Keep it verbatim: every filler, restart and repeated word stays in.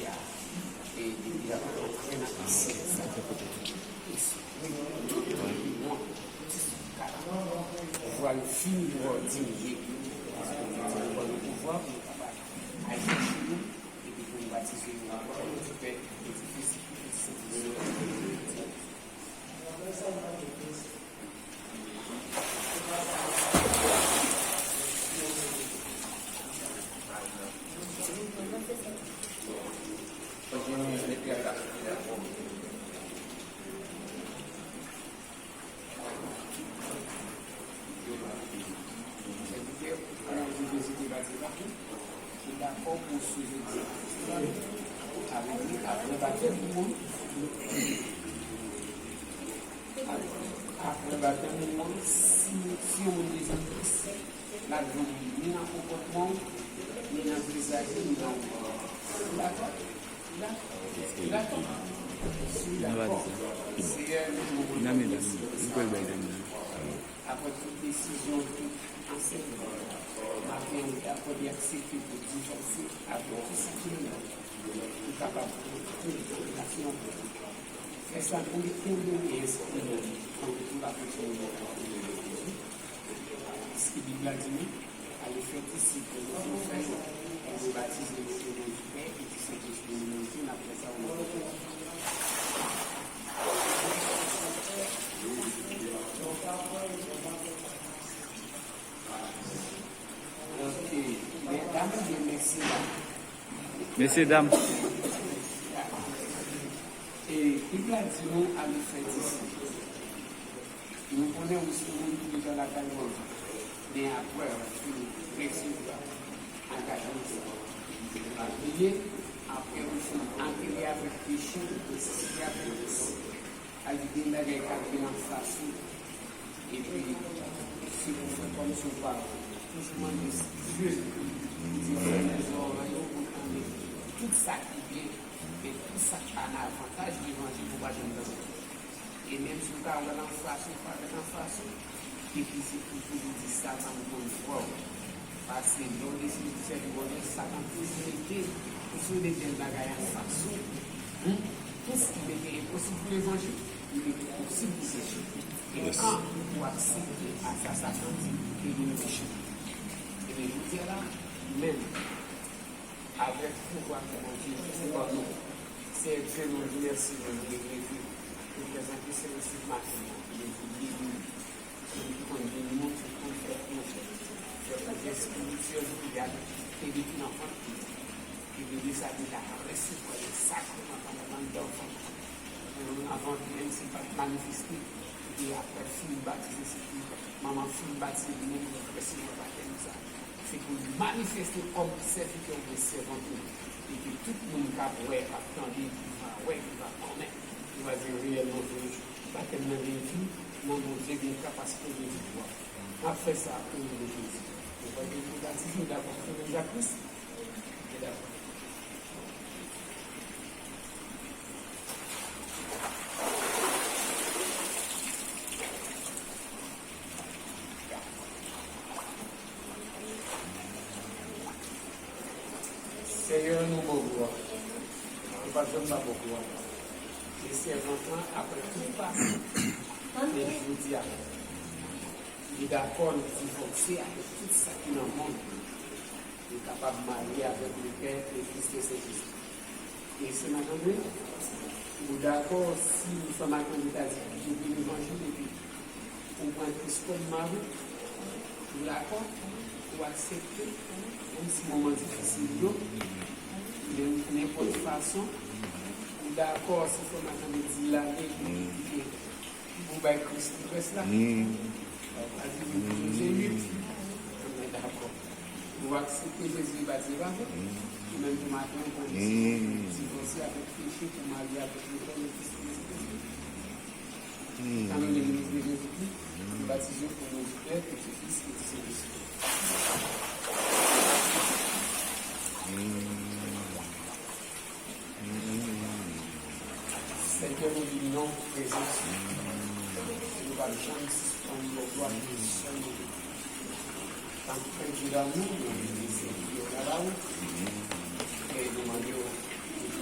E depi la, antre nan konsèy sa. Espri nou, nou, nou, pouvwa yo fin pou diminye. Paske Bondye ban nou pouvwa pou nou kapab al chèche yo, epi pou nou batize yo nan non di Pè, e di Fis, e di Sentespri. Ou dakò pou w swiv egzanp Jezi a? Sa vle di, apre batèm, ou mouri. Apre batèm, ou mouri. Si, si yon moun bezwen Kris, l ap jwenn li ni nan konpòtman w, ni nan vizaj ou, ni nan ou. Ou dakò? Ou dakò? Ou dakò? Si w dakò, Seyè, nou di w mèsi. Apre tout desizyon, tout ansèyman, maten an, ou dakò, li aksepte pou divòse avèk tout sa ki anndan ou, pou kapab pran tout relasyon. Fè sa pou li kenbe espri nou, pou nou pa kontinye nan Jezi. Piske Bib la di nou, ale fè disip, nou fè yo, e nou batize yo o non di Pè, e di Sentespri, nou menm tou, n ap fè sa o non de Jezi. Ok, medam oubyen mesye dam? Mesye dam. E Bib la di nou ale fè disip. Nou konnen ou se moun ki deja lakay Bondye. Men apre w fin resevwa angajman sa, pa bliye, apre ou fin antere avèk peche, ou resisite avèk Kris. Sa vle di gen bagay k ap vin anfas ou. Epi, se pou fè kòmsi w pa toujou mande Dye pou di fè lèzò an yo pou tande tout sa ki byen, men tout sa k pa nan avantaj levanjil ou pa janm tande. E menm si w ka wè l anfas ou, pa wè l anfas ou, epi se pou toujou di Satan m konn vwa w. Paske lè w deside sèvi Bondye, Satan plis mete ou sou de tèl bagay anfas ou. Tou sa ki mete enposib pou levanjil, li mete posib pou peche. E kan ou aksepte a sa Satan di, ou te vin mechan. Ebyen, jodi a la, menm avèk pouvwa ke Bondye te ban nou, Seyè Dye, nou di mèsi, nou di mèsi pou prezante Seyè maten an, nou di beni. Moun ki konn beni moun, ki konn fè pwojè, fè pwojè espirityèl pou y ap ede ki nan vant li. Ke bebe sa deja resevwa yon sakreman anndan vant li. Nan vant li, menm si l pa t manifeste, epi apre l fin batize, se pou manman fin batize li menm li resevwa batèm sa. Se pou l manifeste kòm sèvitè oubyen sèvant ou. E ke tout moun k ap wè, k ap tande, ki va wè, ki va konnen, ki va di reyèlman vre, batèm nan gen vi, non Bondye gen kapasite, gen pouvwa. N ap fè sa o non de Jezi. Nou pa gen pou batize, nou dakò pou fè menm jan Kris? Nou dakò. Seyè, nou ba w glwa. Nou pa t janm pa ba w glwa. E sèvant lan, apre tout pase, e jodi a, li dakò, li divòse avèk tout sa ki nan mond. Li kapab marye avèk Lepè, Lefis, Lesentespri. E se madanm li, ou dakò si yon fanm ak yon ta di kite levanjil epi ou pran Kris kòm mari, ou dakò, ou aksepte, menm si moman difisil yo, men nenpòt fason, ou dakò si fanm ak yon di lage, kite Ou bay Kris tout rès la. Ou pa di wi pou Jezi wi. Mwen dakò. Ou aksepte Jezi e batize avè l. Ou menm tou maten ou pran desizyon pou divòse avèk peche, pou marye avèk Lepè, Lefis, Lesentespri. Nan non de Jezi Kris, nou batize w o non di Pè, e di Fis, e di Sentespri. Sèvitè, nou vin nan prezans ou. Nou p ap janm sispann ba w glwa, sèlman tankou Dye damou, nou vin sèvi w la ba ou. E nou mande w pou